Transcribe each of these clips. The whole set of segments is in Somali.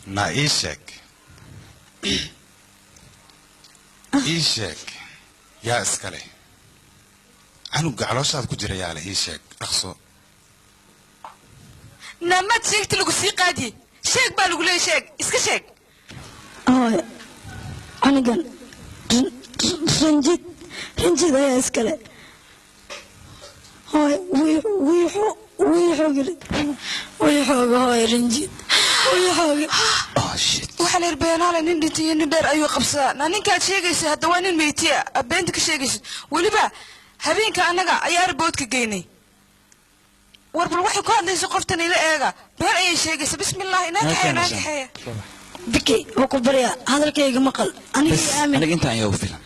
Na ii sheeg, ii sheeg, yaa iskale canuga calooshaad ku jira? Yaa leh? Ii sheeg, dhaqso. Naamaad sheegta lagu sii qaadiye. Sheeg baa lagu leeyay, sheeg, iska sheeg. Hooyo, cunugan Ranjid, Ranjid ayaa iskale. Hooyo, wii xoogi, wii xooga. Hooyo, Ranjid wii xooga. Waxaa la yidhi beenaale nin dhintay iyo nin dheer ayuu qabsadaa. Na ninkaad sheegaysa hadda waa nin meytiya, beenta ka sheegaysid. Weliba habeenka annaga ayaa arboodka geynay. War bal waxay ku hadlaysa qoftan ila eega, been ayay sheegaysa. Bismillah, inaa kaxeeya, inaa kaxeeya. Biki, waa ku baryaa, hadalkayga maqal, aniga Bas. I aamin. Aniga intaan ayaa ugu filan.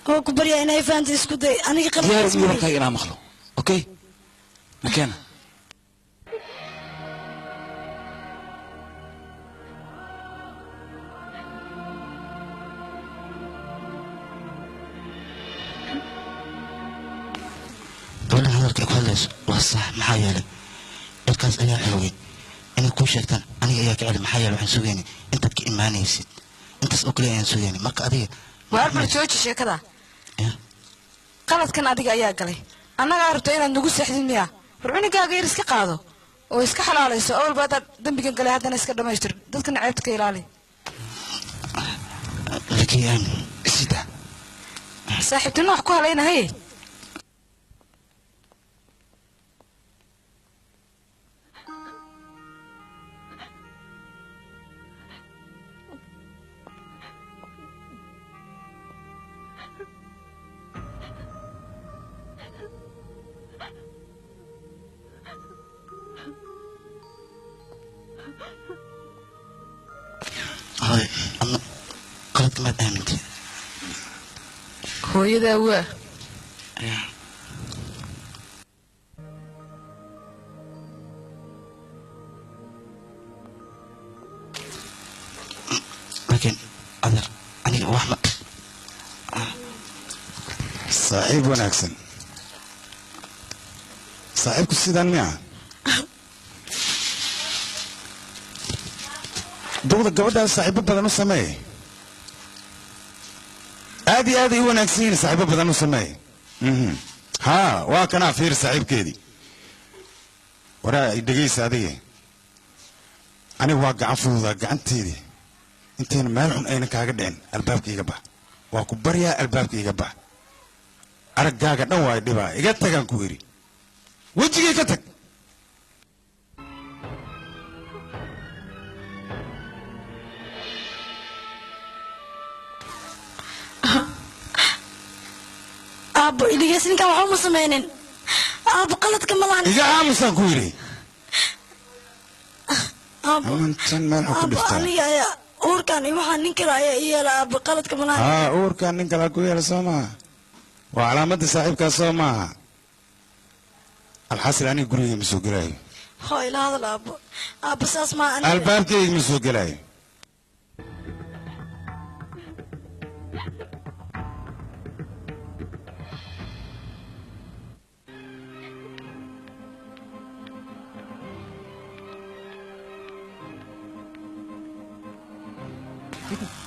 Waa ku baryaa inay fahanto, isku day aniga. Diyaar Qalabkaas iyo warkaaga inaan maqlo. Okay, makeena. Gabadhan hadalka ay ku hadlayso waa sax, maxaa yeelay dadkaas ayaa xoogay inay kuu sheegtaan. Aniga ayaa ka celi, maxaa yeelay waxaan sugaynay intaad ka imaanaysid, intaas oo kaliya ayaan sugaynay. Marka adiga Waar bal jooji sheekada. Qaladkan adiga ayaa galay, annagaa rabta inaad nagu seexdid miya? War cunugaaga yar iska qaado oo iska xalaalayso. Awalba haddaad dembigan galay, haddana iska dhammaystir, dadkana ceebta ka ilaali. Laakiin aamin sida Saaxiibtinimo wax ku halaynahay. Hooy, adna qaladka maad aamintay? Hooyadaa waa Laakiin adeer, aniga wax ma Saaxiib wanaagsan, saaxiibku sidaan miya? Duqda gabadhaas saaxiibo badan u sameey, aad iyo aad ay u wanaagsan yihiin. Saaxiibo badan u sameey. Haa, waa kanaa, fiir saaxiibkeedii. Waraa, i dhegaysa adiga. Aniga waa gacan fududaa, gacanteedii intayna meel xun ayna kaaga dhicin, albaabka iga bax. Waa ku baryaa, albaabka iga bax. Araggaaga dhan waa dhibaa. Iga tagaan ku idhi, wejigay ka tag. Aabbo, idhigeys, ninkan waxba ma sameynin. Aabbo, qaladka ma lahan. Iga aamusaan ku yidhi. Aabbo. Amantan meel xun ku Aabbo. dhiftaa. Aniga ayaa uurkan iyo waxaa nin kale ayaa ii yeela. Aabbo, qaladka ma lahan. Haa, uurkan nin kalaa ku yeela, soo maaha? Waa calaamadda saaxiibkaa, soo maaha? Alxasil, aniga gurigayga ma soo gelaayo. Hoo, ila hadal aabbo. Aabbo, saas maa aniga. Albaabkayga ma soo gelaayo.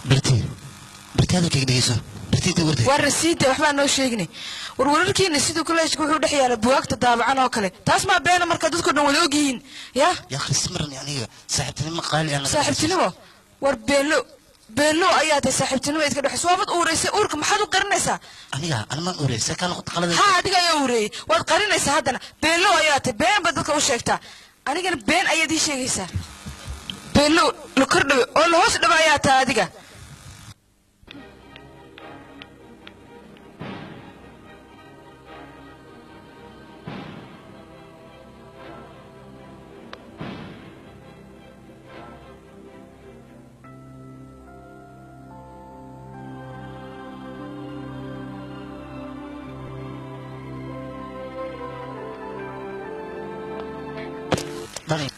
Birti, Birti, hadalkayga dhegeyso. Birti, inta warday. War rasiida waxbaa noo sheegnay. War wararkiina siduu kolleejka wuxuu dhex yaala buwaagta daabacan oo kale. Taas maa beena marka dadku dhan wada ogyihiin ya? Yaa akhi, Simran, aniga saaxiibtinimo qaali ah naga. Saaxiibtinimo? War beenlo, beenlo ayaa tahay. Saaxiibtinimo idka dhexayso. Waabad uureysay uurka, maxaad u qarinaysaa? Aniga animaan uurey, see kaa noqota qalada? Haa, adiga ayaa uureeyey, waad qarinaysaa haddana. Beenlo ayaa tahay, been baad dadka u sheegtaa, anigana been ayaad ii sheegaysaa. Beenlo la kor dhawe oo la hoos dhawe ayaa tahay adiga.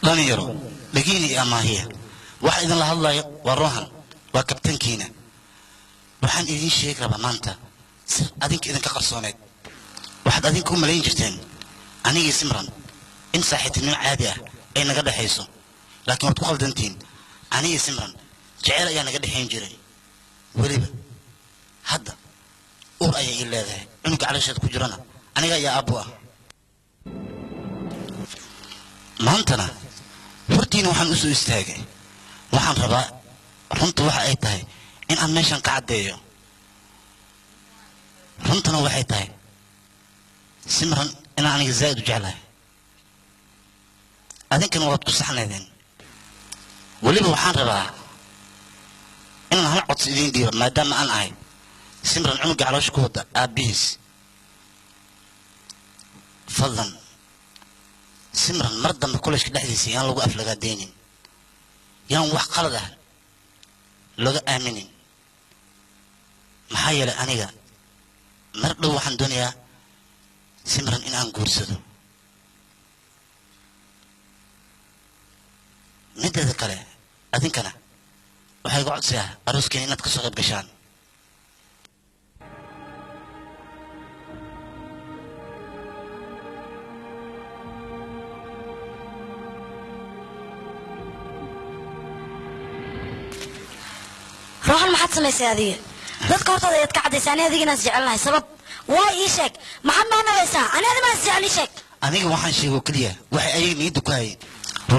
Dhalinyaro, dhagiina iyo amaahiya, waxa idinla hadlayo waa Rohan, waa kabtankiina. Waxaan idiin sheegi rabaa maanta sir adinka idinka qarsooneed. Waxaad adinka u malayn jirteen anigii Simran in saaxiibtinimo caadi ah ay naga dhexayso, laakiin waad ku khaldantihiin. Anigii Simran Jacayl ayaa naga dhexayn jiray. Weliba hadda uur ayay ii leedahay. Cunuga caloosheed ku jirana aniga ayaa aabbo ah. Maantana hortiina waxaan u soo istaagay. Waxaan rabaa runta waxa ay tahay in aan meeshan ka caddeeyo. Runtana waxay tahay Simran inaan aniga zaa'id u jeclahay. Adinkana waad ku saxnaydeen. Weliba waxaan rabaa inaan hal codsi idiin dhiibo maadaama aan ahay Simran cunuga caloosha ku wada aabbihiis. Fadlan Simran mar dambe kolleejka dhexdiisa yaan lagu aflagaadeynin, yaan wax qalad ah looga aaminin. Maxaa yeelay aniga mar dhow waxaan doonayaa Simran in aan guursado. Mideeda kale adinkana waxaa iga codsiyaa arooskiina inaad kasoo qayb gashaan. Rohan maxaad samaysay adiga? Dadka hortooda ayaad ka caddaysay ani adiga inaan is jecelnahay. Sabab waa ii sheeg, maxaad noo nabaysaa? Ani adiga maan is jecel, ii sheeg. Aniga waxaan sheegay oo keliya waxay ayaga niyadda ku hayeen.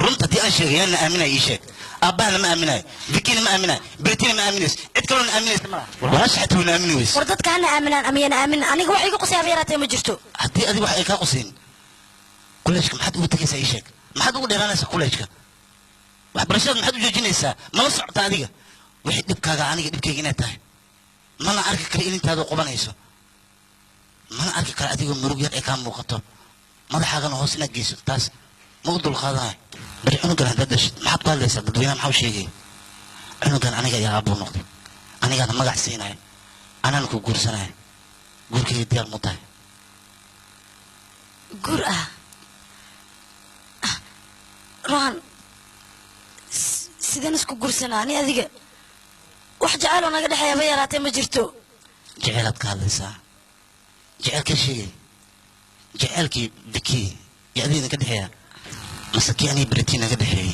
Runta haddii aan sheegay yaana aaminaya ii sheeg. Aabbahana ma aaminayo, Vikiina ma aaminayo, Bertina ma aaminayso, cid kaloona aaminaysa ma laha. Walaasha xataa wayna aamini weyse. War dadka hana aaminaan ama yana aaminin, aniga wax iiga qusay haba yaraatee ma jirto. Haddii adiga wax ay kaa qusayn kolleejka maxaad ugu tegaysaa ii sheeg? Maxaad ugu dheeraanaysaa kolleejka? Waxbarashada maxaad u joojinaysaa? Mala socota adiga wixii dhibkaaga aniga dhibkayga inay tahay. Mana arki kara ilintaadu qubanayso, mana arki kara adigoo murug yar ay kaa muuqato, madaxaagana hoos inaad geyso, taas ma u dulqaadanayo. Bari cunugan haddaad dhashid maxaad ku hadlaysaa? Dadweynaha maxaa u sheegaya? Cunugan aniga ayaa aabbuu noqday, anigaana magac siinaya, anaana ku guursanaya. Guurkayga diyaar mu tahay? Guur ah Rohan, sideen isku guursanaa ani adiga? Wax jacayl oo naga dhexeeya ba yaraatee ma jirto. Jacaylaad ka hadlaysaa? Jacaylkee sheegay? Jacaylkii Viki iyo adiga idinka dhexeeya mase kii aniga Britain naga dhexeeyey?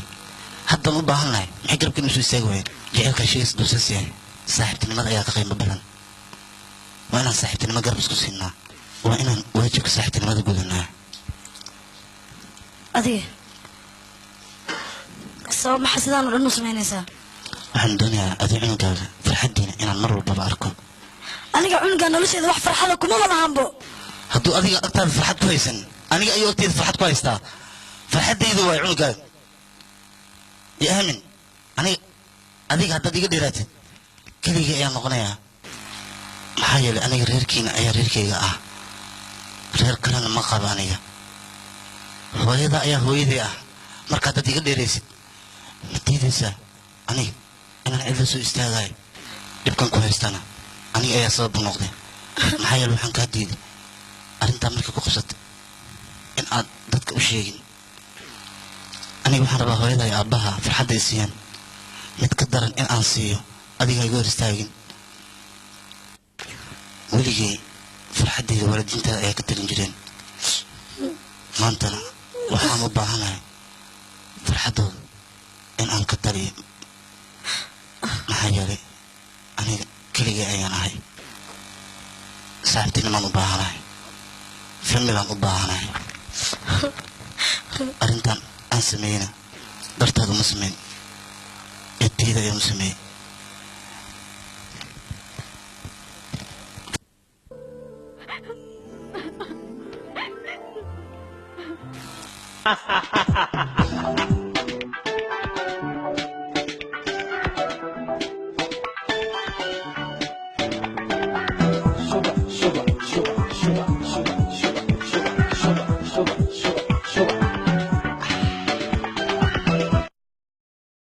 Haddaan u baahan lahay maxay garabkiina usoo istaagi waayeen? Jacaylkaa sheegaysa duusas yahay. Saaxiibtinimada ayaa ka qiimo badan. Waa inaan saaxiibtinimo garab isku siinaa, waa inaan waajibka saaxiibtinimada gudanaa. Adiga sabab maxaa sidaan oo dhan u samaynaysaa? Waxaan doonayaa adiga cunugaaga farxaddiina inaan mar walbaba arko. Aniga cunuga nolosheeda wax farxada kuma wadahanbo. Hadduu adiga agtaada farxad ku haysan, aniga ayuu agteeda farxad ku haystaa. Farxaddaydu waay cunugaaga. Ya aamin, aniga adiga haddaad iga dheeraatid keligii ayaan noqonayaa. Maxaa yeelay aniga reerkiina ayaa reerkayga ah, reer kalena ma qabo aniga. Hooyada ayaa hooyadii ah. Marka haddaad iga dheeraysid ma diidaysaa aniga inaan cidla soo istaagayo? Dhibkan ku haystana aniga ayaa sabab u noqday. Maxaa yeelay waxaan kaa diiday arrintaa markay ku qabsatay in aad dadka u sheegin. Aniga waxaan rabaa hooyada iyo aabbaha farxadda ay siiyaan mid ka daran in aan siiyo, adiga iga hor istaagin. Weligay farxaddayda waalidiintaada ayaa ka talin jireen. Maantana waxaan u baahanahay farxaddooda in aan ka taliyo. Maxaa yeelay aniga keligay ayaan ahay. Saaxiibtinimaan u baahanahay, familaan u baahanahay. Arrintan aan sameeyena dartaada uma sameyn, eedtayda ayaan u sameeyey. Sugar, sugar.